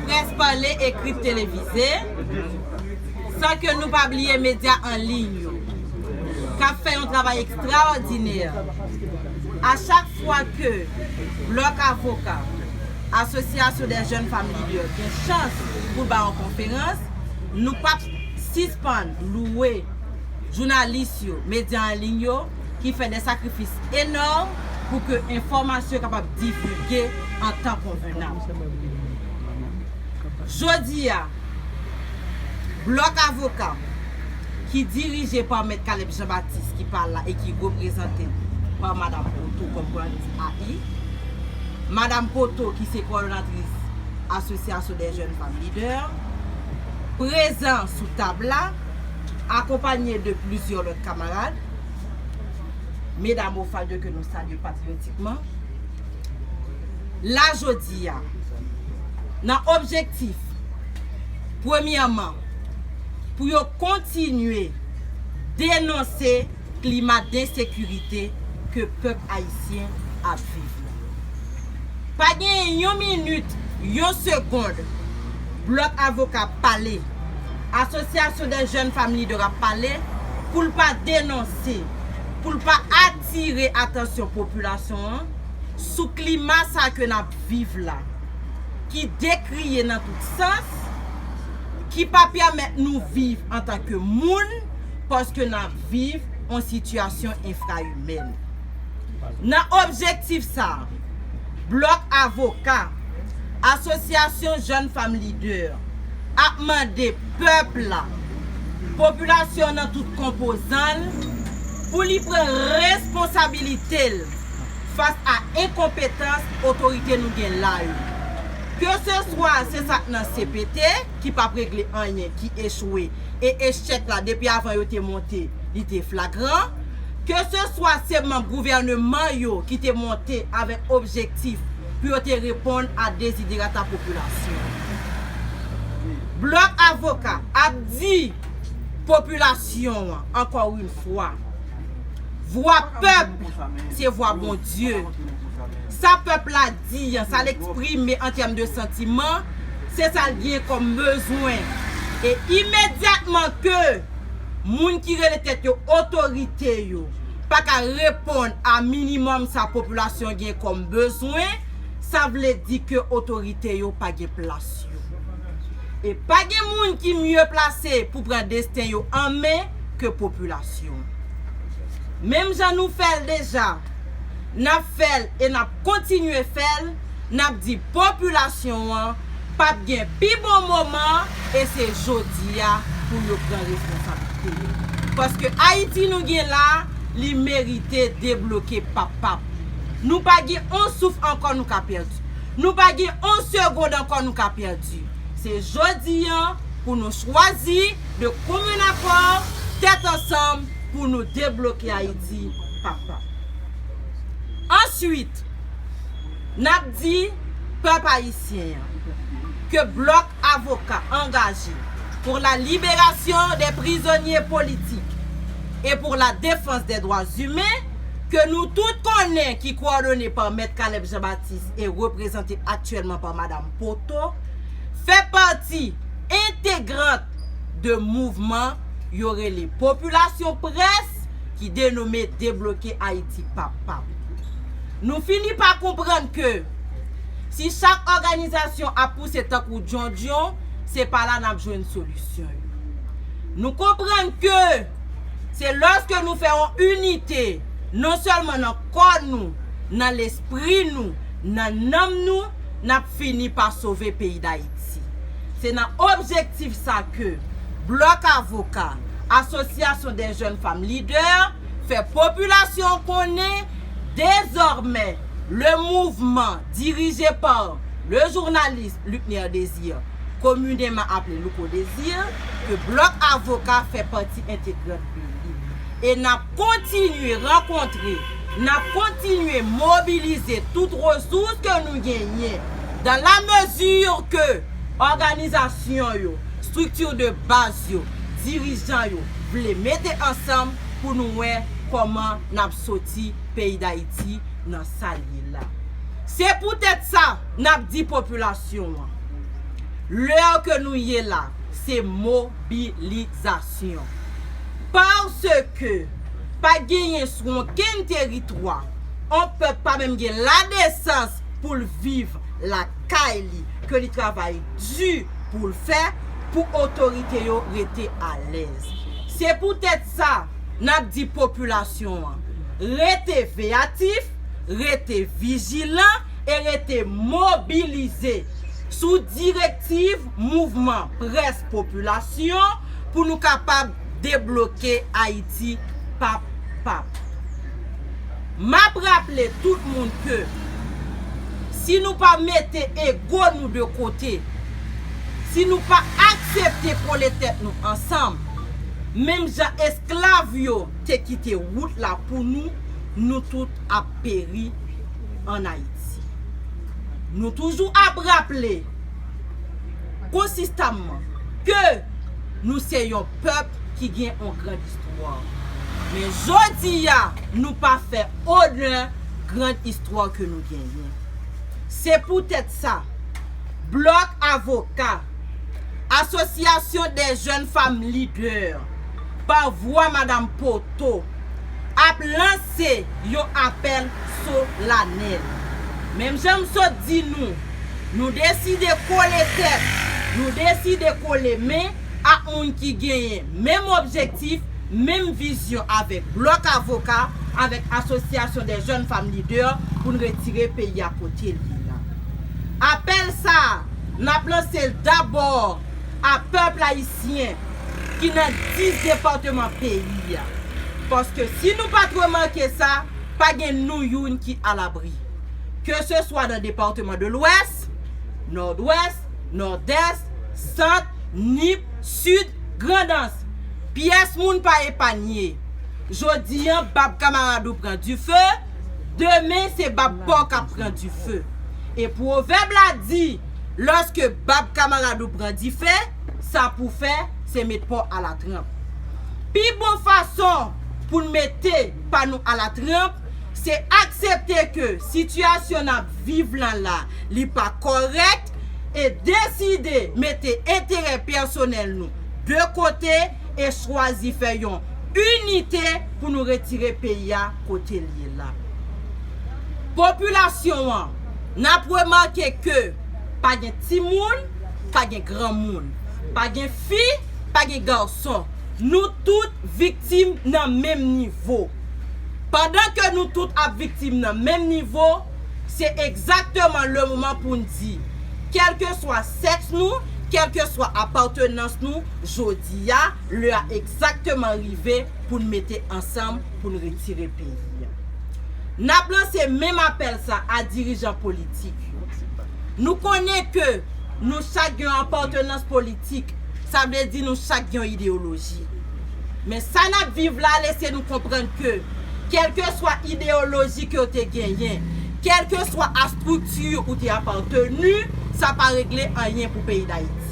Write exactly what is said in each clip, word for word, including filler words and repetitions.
Près pale, ekri, televize, san ke nou pa bliye medya an liy yo, k ap fè yon travay ekstraòdinè. A chak fwa ke Blòk Avoka, Association des Jeunes Femmes Leaders, gen chans pou bay yon konferans, nou p ap sispann louwe jounalis yo, medya an liy yo, ki fè de sakrifis enòm pou ke enfòmasyon kapab divulge an tan konvenab. Jodi a, Blòk Avoka, ki dirije pa Mèt Caleb Jean Baptiste, ki pa la e ki reprezante pa Madanm Poto kòm kowòdonatris A I, Madanm Poto, ki se kowòdonatris Association des Jeunes Femmes Leaders, prezan sou tab la, akonpanye de plizyè lòt kamarad, medam Ofalde ke nou salye patriyotikman, la jodi a, nan objektif, premyèman, pou yo kontinye denonse klima densekirite ke pèp ayisyen ap viv la. Pa gen yon minit, yon segond, Blòk Avoka pale, Association des Jeunes Femmes Leaders ap pale, pou l pa denonse, pou l pa atire atansyon popilasyon an sou klima sa ke n ap viv la, ki dekriye nan tout sans, ki pa pèmèt nou viv antanke moun, paske n ap viv yon sitiyasyon enfrayimèn. Nan objektif sa a, Blòk Avoka, Association Jeunes Femmes Leaders, ap mande pèp la, popilasyon nan tout konpozan l, pou li pran responsabilite l fas a enkonpetans otorite nou gen la yo. Ke se swa se sa k nan C P T, ki p ap regle anyen, ki echwe, e echèk la, depi avan yo te monte, li te flagran, ke se swa se manm gouvèneman yo ki te monte avèk objektif pou yo te reponn a deziderata popilasyon. Blòk Avoka ap di popilasyon an, encore une fois, vwa pèp, se vwa Bondye. Sa pèp la di an, sa l eksprime an tèm de santiman, se sa l gen kòm bezwen. E imedyatman ke moun ki rele tèt yo otorite yo pa ka reponn a minimòm sa popilasyon gen kòm bezwen, sa vle di ke otorite yo pa gen plas yo. E pa gen moun ki mye plase pou pran desten yo an men ke popilasyon. Menm jan nou fè l deja, n ap fè l e n ap kontinye fè l, n ap di popilasyon an p ap gen pi bon moman e se jodi a pou yo pran responsablite yo. Paske Ayiti nou gen la, li merite debloke p ap p ap. Nou pa gen on souf ankò nou ka pèdi. Nou pa gen on segond ankò nou ka pèdi. Se jodi an pou nou chwazi de commun accord, tèt ansanm pou nou debloke Ayiti p ap p ap. Answit, n ap di pèp ayisyen an ke Blòk Avoka angaje pour la libération des prisonniers politiques et pour la défense des droits humains, ke nou tout konnen ki kowòdone pa Mèt Caleb Jean Baptiste e reprezante aktyèlman pa Madanm Poto, fè pati entegrant de mouvman yo rele Popilasyon Près ki denome Debloke Ayiti p ap p ap. Nou fini pa konprann ke si chak òganizasyon ap pouse tankou dyondyon, se pa la n ap jwenn solisyon yo. Nou konprann ke se lòske nou fè yon inite, non sèlman nan kò nou, nan lespri nou, nan nanm nou, n ap fini pa sove peyi Dayiti. Se nan objektif sa ke Blòk Avoka, Association des Jeunes Femmes Leaders, fè popilasyon an konnen dezòmè le mouvman dirije pa le jounalis Luckner Désir, komineman aple Louko Désir, ke Blòk Avoka fè pati entegrant de li. E n ap kontinye rankontre, n ap kontinye mobilize tout resous ke nou genyen, dans la mesure ke òganizasyon yo, estrikti de baz yo, dirijan yo vle mete ansanm pou nou wè kòman n ap soti peyi Dayiti nan sa l ye la. Se poutèt sa n ap di popilasyon an, Lè ke nou ye la, se mobilizasyon. Paske pa genyen sou okenn teritwa, on pèp pa menm gen ladesans pou l viv lakay li, ke li travay di pou l fè, pou otorite yo rete alèz. Se poutèt sa, n ap di popilasyon an, rete veyatif, rete vijilan e rete mobilize sou direktiv mouvman Près Popilasyon pou nou kapab debloke Ayiti pap pap. M ap raple tout moun ke si nou pa mete ego nou de kote, si nou pa aksepte kole tèt nou ansanm, menm jan esklav yo te kite wout la pou nou, nou tout ap peri ann Ayiti. Nou toujou ap raple konsistamman ke nou se yon pèp ki gen yon gran istwa. Men jodi a, nou pa fè onè gran istwa ke nou genyen. Se poutèt sa, Blòk Avoka, Association des Jeunes Femmes Leaders, pa vwa Madanm Poto, ap lanse yon apèl solanèl. Menm jan m sot di nou, nou deside kole tèt, nou deside kole men ak moun ki genyen menm objektif, menm vizyon avèk Blòk Avoka, avèk Association des Jeunes Femmes Leaders pou n retire peyi a kote l ye la. Apèl sa a, n ap lanse l dabò a pèp ayisyen ki nan dis depatman peyi a. Paske si nou pa t remake sa, pa gen nou youn ki alabri. Ke se swa nan depatman de Lwès, Nòdwès, Nòdès, Sant, Nip, Sid, Grandans, pyès moun pa epanye. Jodi an, bab kamarad ou pran dife, demen se bab pa w k ap pran dife. E pwovèb la di, lòske bab kamarad ou pran dife, sa pou fè, se met pa w alatranp. Pi bon fason pou n mete pa nou alatranp, se aksepte ke sitiyasyon n ap viv lan la, li pa kòrèk, e deside mete enterè pèsonèl nou de kote e chwazi fè yon inite pou nou retire peyi a kote l ye la. Popilasyon an, n ap remake ke pa gen timoun, pa gen granmoun, pa gen fi, pa gen gason. Nou tout viktim nan menm nivo. Pandan ke nou tout ap viktim nan menm nivo, se egzakteman le moman pou n di, kèlkeswa sèks nou, kèlkeswa apatènans nou, jodi a, lè a egzakteman rive pou n mete ansanm pou n retire peyi a. N ap lanse menm apèl sa a dirijan politik yo. Nou konnen ke nou chak gen yon apatènans politik, sa vle di nou chak gen yon ideyoloji. Men sa n ap viv la lese nou konprann ke, kèlkeswa ideyoloji ke w te genyen, kèlkeswa a estrikti ou te apateni, sa pa regle anyen pou peyi Dayiti.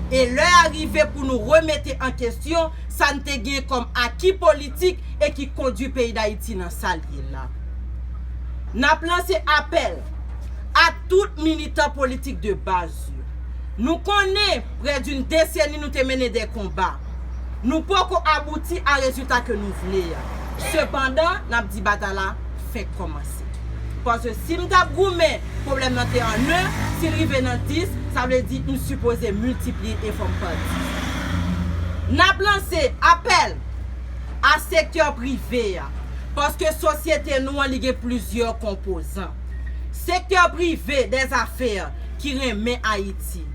E lè a rive pou nou remete an kesyon sa n te gen kòm aki politik e ki kondui peyi Dayiti nan sa l ye la. N ap lanse apèl a tout militan politik de baz yo. Nou konnen prè d'une deseni nou te mennen de konba. Nou poko abouti a rezilta ke nou vle a. Sepandan, n ap di batay la fenk kòmanse. Paske si m t ap goumen, pwoblèm nan te an un, si l rive nan dis, sa vle di m sipoze miltipliye efò m pa dis. N ap lanse apèl a sektè prive a, paske sosyete nou an, li gen plizyè konpozan. Sektè prive dèzafè ki renmen Ayiti,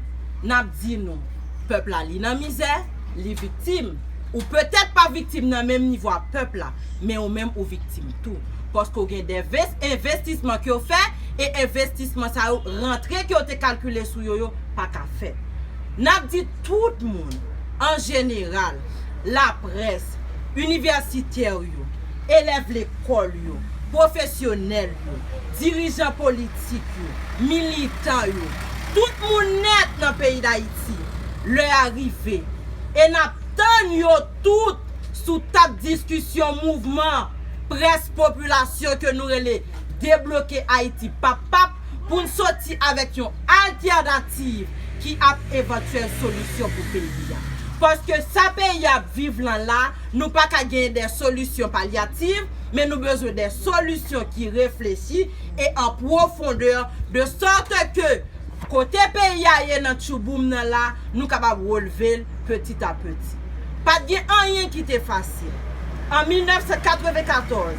n ap di nou, pèp la, li nan mizè, li viktim. Ou petèt pa viktim nan menm nivo a pèp la, men ou menm ou viktim tou. Paske w gen de ves-, envestisman ke w fè, e envestisman sa yo, rantre ke w te kalkile sou yo, yo pa ka fèt. N ap di tout moun, an jeneral, laprès, inivèsitè yo, elèv lekòl yo, pwofesyonèl yo, dirijan politik yo, militan yo, tout moun nèt nan peyi Dayiti, lè a rive. E n ap tann yo tout sou tab diskisyon mouvman Près Popilasyon ke nou rele Debloke Ayiti Pap Pap, pou n soti avèk yon altènativ ki ap evantyèl solisyon pou peyi a. Paske sa peyi a ap viv lan la, nou pa ka genyen de solisyon palyativ, men nou bezwen de solisyon ki reflechi e an pwofondè, de sòt ke kote peyi a ye nan tchouboum nan la, nou kapab relve l petit à petit. Pa t gen anyen ki te fasil. An mil nèf san katreven katòz,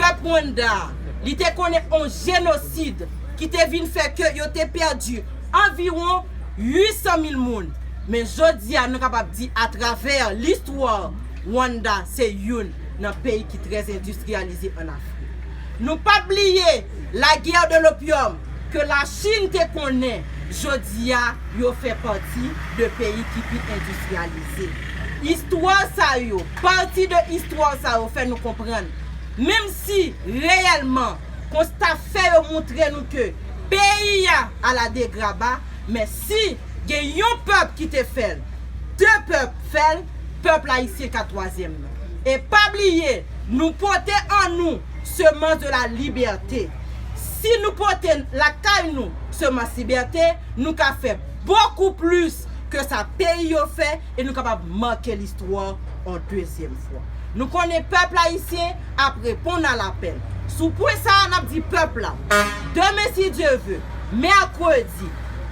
pèp Rwanda, li te konnen yon jenosid ki te vin fè ke yo te pèdi anviwon uit san mil moun. Men jodi a, nou kapab di atravè listwa, Rwanda se youn nan peyi ki trè endistriyalize ann Afrik. Nou pa bliye lagè de lopyòm ke Lachin te konnen, jodi a, yo fè pati de peyi ki pi endistriyalize. Istwa sa yo, pati de istwa sa yo fè nou konprann, menm si reyèlman konsta fè yo montre nou ke peyi a ala degraba, men si gen yon pèp ki te fè l, de pèp fè l, pèp ayisyen ka twazyèm nan. E pa bliye, nou pote an nou semence de la liberté. Si nou pote lakay nou semence liberté, nou ka fè bokou plis ke sa peyi yo fè e nou kapab make listwa yon dezyèm fwa. Nou konnen pèp ayisyen ap reponn a lapèl. Sou pwen sa a, n ap di pèp la, demen, si Dye ve, mèkredi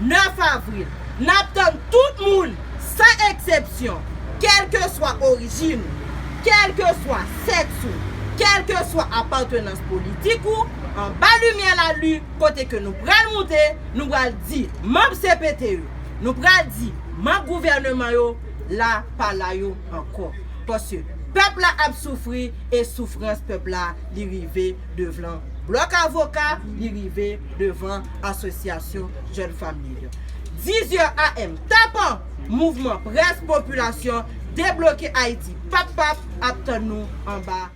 nèf avril, n ap tann tout moun, san eksepsyon, kèlkeswa orijin ou, kèlkeswa sèks ou, kèlkeswa apatnans politik ou, anba limyè lalin, kote ke nou pral moute, nou pral di manm C P T yo, nou pral di manm gouvèneman yo, la pa la yo ankò. Paske pèp la ap soufri e soufrans pèp la, li rive devan blòk avoka, li rive devan asosyasyon jèn fanm yo. Dizyè A M, tapan mouvman près popilasyon, debloke Ayiti, pap pap, ap tann nou anba